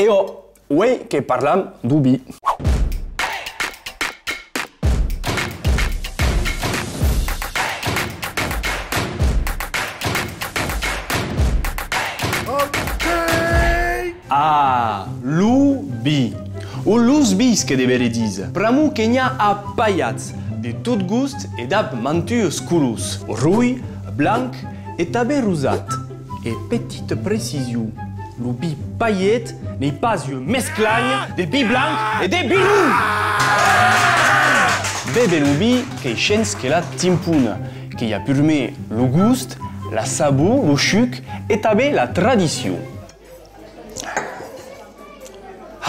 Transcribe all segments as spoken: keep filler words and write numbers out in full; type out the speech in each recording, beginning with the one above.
E ò, uei que parlam deu vin. Ok! Ah, lo vin. O los vins que deveré díser, pr'amor que n'i a a palhats, de tot gost e dab mantuas colors, roi, blanc e tanben rosat. E petita precision, lo vin palhet n'ei pas ua mesclanha de vin blanc e de vin roi! Béver lo vin qu'ei shens que la timpona, que i a purmèr lo gost, la sabor, lo chuc e tanben la tradicion.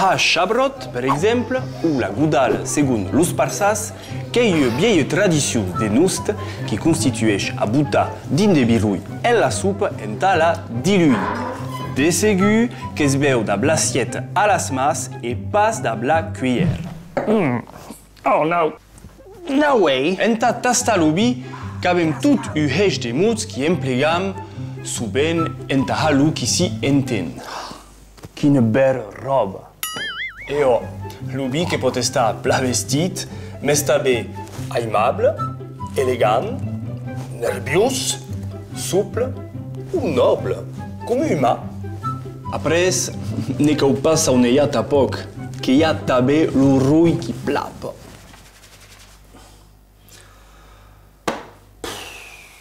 Har chabròt, per exemple, o la godala, segon los parçans, qu'ei ua vielha tradicion de noste qui constitueish a botar drin de vin roi en la sopa entà la diluir. De segur que's beu dab l'assieta a las mans e pas dab la cuilhèra. Mm. Oh no! No way! Entà tastar lo vin, qu'avem tot un hèish de mots qui emplegam sovent entà har lo qui s'i enten. Quina bèra ròba! E ò, lo vin que pòt estar plan vestit, mès tanben aimable, elegant, nerviós, sople o nòble, com un uman. Après, ne cau pas saunejar tanpòc, que i a tanben lo roi qui plapa.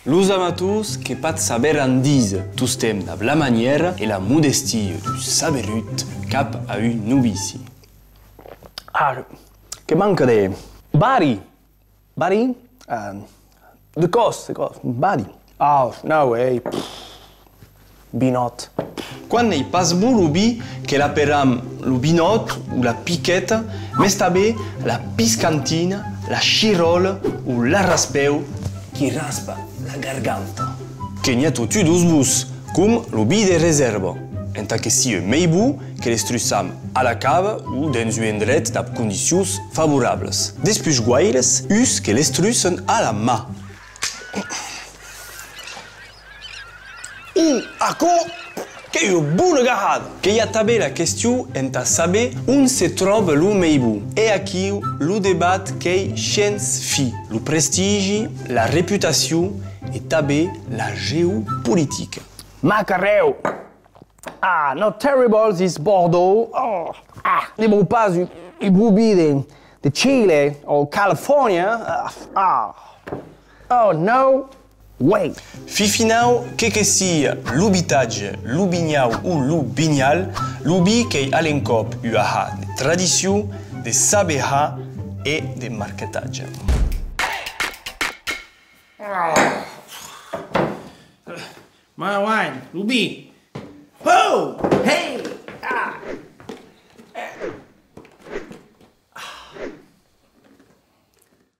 Los amators que p'at saberàn díser, tostemps dab la manièra e la modestia d'un saberut cap a un novici. Ah, que manca de... Bari! Bari? Ah, de còs, de còs, bari. Ah, no way. Vinòt. Quan n'ei pas bon lo vin, que l'aperam lo vinòt o la piqueta, mès tanben la piscantina, la chiròla o l'arraspèu qui raspa la garganta. Que n'i a totun deus bons, com lo vin de resèrva, entà que sia mei bon que l'estrusam a la cava o dens un endret dab condicions favorablas. Despuish guaires, uns que l'estrussen a la man. Uh, aquò qu'ei ua bona gahada! Que i a tanben la question entà saber on se tròba lo mei bon. E aquiu lo debat qu'ei shens fin, lo prestigi, la reputacion e tanben la geopolitica. Macarèu! Ah, not terrible, this Bordeaux. Oh, ah, ne vau pas un, un bon vin de, de Chile o California. Ah, ah. Oh, no way. Fin finau, que que sia lo vitatge, lo vinhau o lo vinhal, lo vin qu'ei a l'encòp ua har de tradicion, de saber har e de marquetatge. My wine, lo vin. Ho! Hey!